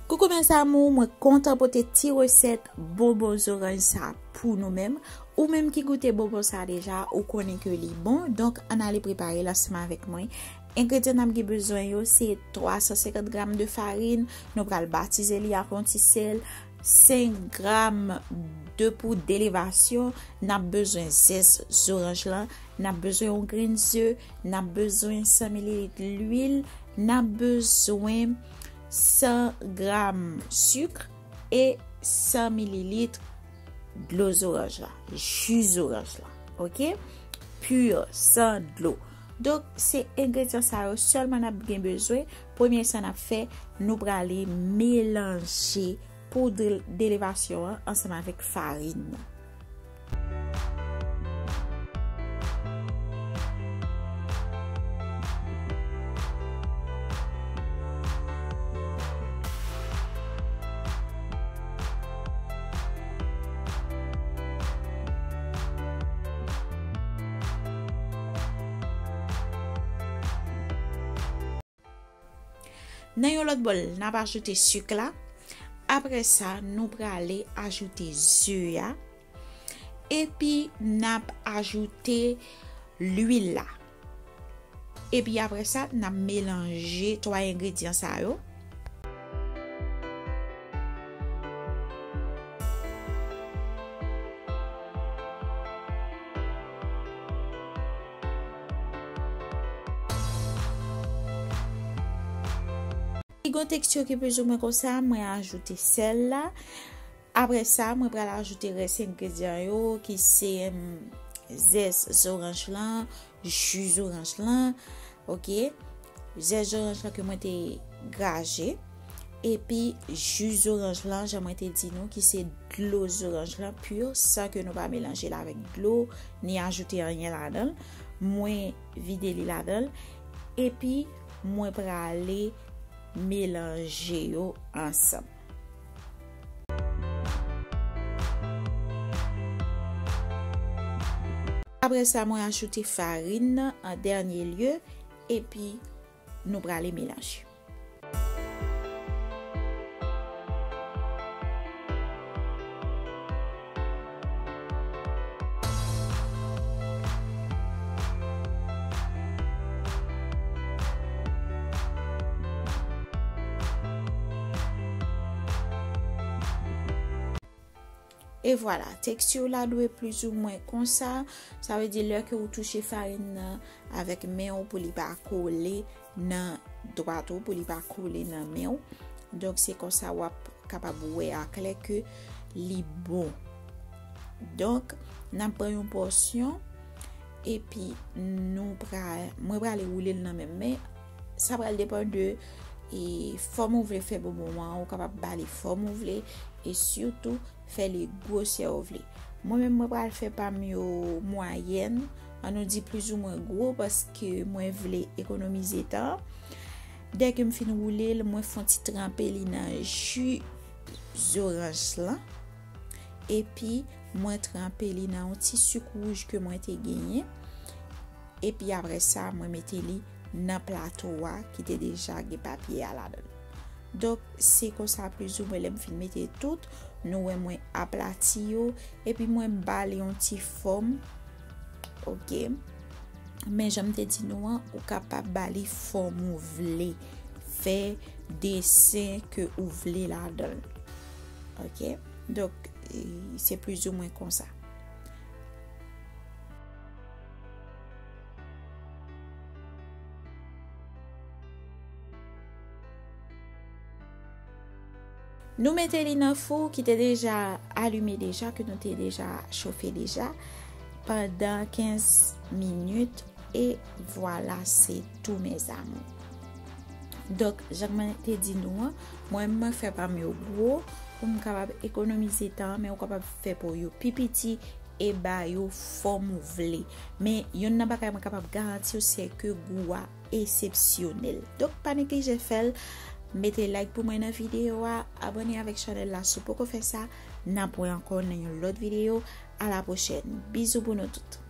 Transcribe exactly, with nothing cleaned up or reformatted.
Koukou mes amours, mwen kontan pote ti resèt bonbon zoranj sa pou nou menm. Ou menm ki goute bonbon sa deja, ou konnen ke li bon. Donk, ann ale prepare l ansanm avèk mwen. Engredyan n ap gen bezwen yo, se twa san senkant gram de farin, nou pral batize li ak yon ti sèl, senk gram de poud elevasyon, n ap bezwen zès zoranj lan, n ap bezwen yon grenn ze, n ap bezwen san mililit lwil, n ap bezwen san gram sik e san mililit dlo zoranj la, ji zoranj la, oke? Pur, san dlo. Donk, se engredyan sa yo sèlman n ap gen bezwen. Premye sa n ap fè, nou prale melanje poud elevasyon an ansanm avèk farin nan. Nan yon lòt bòl, n ap ajoute sik la. Apre sa, nou prale ajoute ze a. Epi, n ap ajoute lwil la. Epi apre sa, n ap melanje twa engredyan sa yo. Li gon teksti ki plizoumwen konsa, mwen ajoute sèl la. Apre sa, mwen pral ajoute rès engredyan yo, ki se, em, zès zoranj lan, ji zoranj lan, oke? Zès zoranj lan ke mwen te graje. Epi, ji zoranj lan, jan mwen te di nou, ki se dlo zoranj lan pur, san ke nou pa melanje l avèk dlo, ni ajoute anyen ladan l. Mwen vide li ladan l. Epi, mwen prale melanje yo ansanm. Apre sa, mwen ajoute farin nan an dènye lye, epi nou prale melanje. E vwala, teksti la dwe plizoumwen konsa. Sa vle di lè ke ou touche farin nan avèk men w pou li pa kole nan dwat ou, pou li pa kole nan men w. Donk, se konsa w ap kapab wè aklè ke li bon. Donk, n ap pran yon pòsyon, epi nou pra-, mwen prale woule l nan men m. Men, sa pral depann de, e, fòm ou vle fè bonbon an, ou kapab ba li fòm ou vle, e sitou fè li gwosè ou vle. Mwen menm, mwen pral fè pa m yo mwayèn, an nou di plizoumwen gwo, paske mwen vle ekonomize tan. Dèke m fin woule l, mwen fè yon ti tranpe li nan ji zoranj lan. Epi, mwen tranpe li nan yon ti sik wouj ke mwen te genyen. Epi apre sa, mwen mete li nan plato a ki te deja gen papye a ladan l. Donk, se konsa plizoumwen lè m fin mete tout, nou wè mwen aplati yo, epi mwen ba li yon ti fòm. Oke. Men jan m te di nou an, ou kapab ba li fòm ou vle. Fè desen ke ou vle ladan l. Oke? Donk, e, se plizoumwen konsa. Nou mete li nan fou ki te deja alime deja, ke nou te deja chofe deja, pandan kenz minit, e vwala, se tou, mes amours. Donk, jan mwen te di nou an, mwen, mwen fè pa m yo gwo, pou m kapab ekonomize tan, men ou kapab fè pa w yo pi piti, e ba yo fòm ou vle. Men, youn nan bagay mwen kapab garanti w, se ke gou a eksepsyonèl. Donk, pa neglije fè l. Mete like pou mwen nan videyo a, abòne avèk chanèl la si w poko fè sa. N ap wè ankò nan yon lòt videyo. A la pwochèn. Bizou pou nou tout.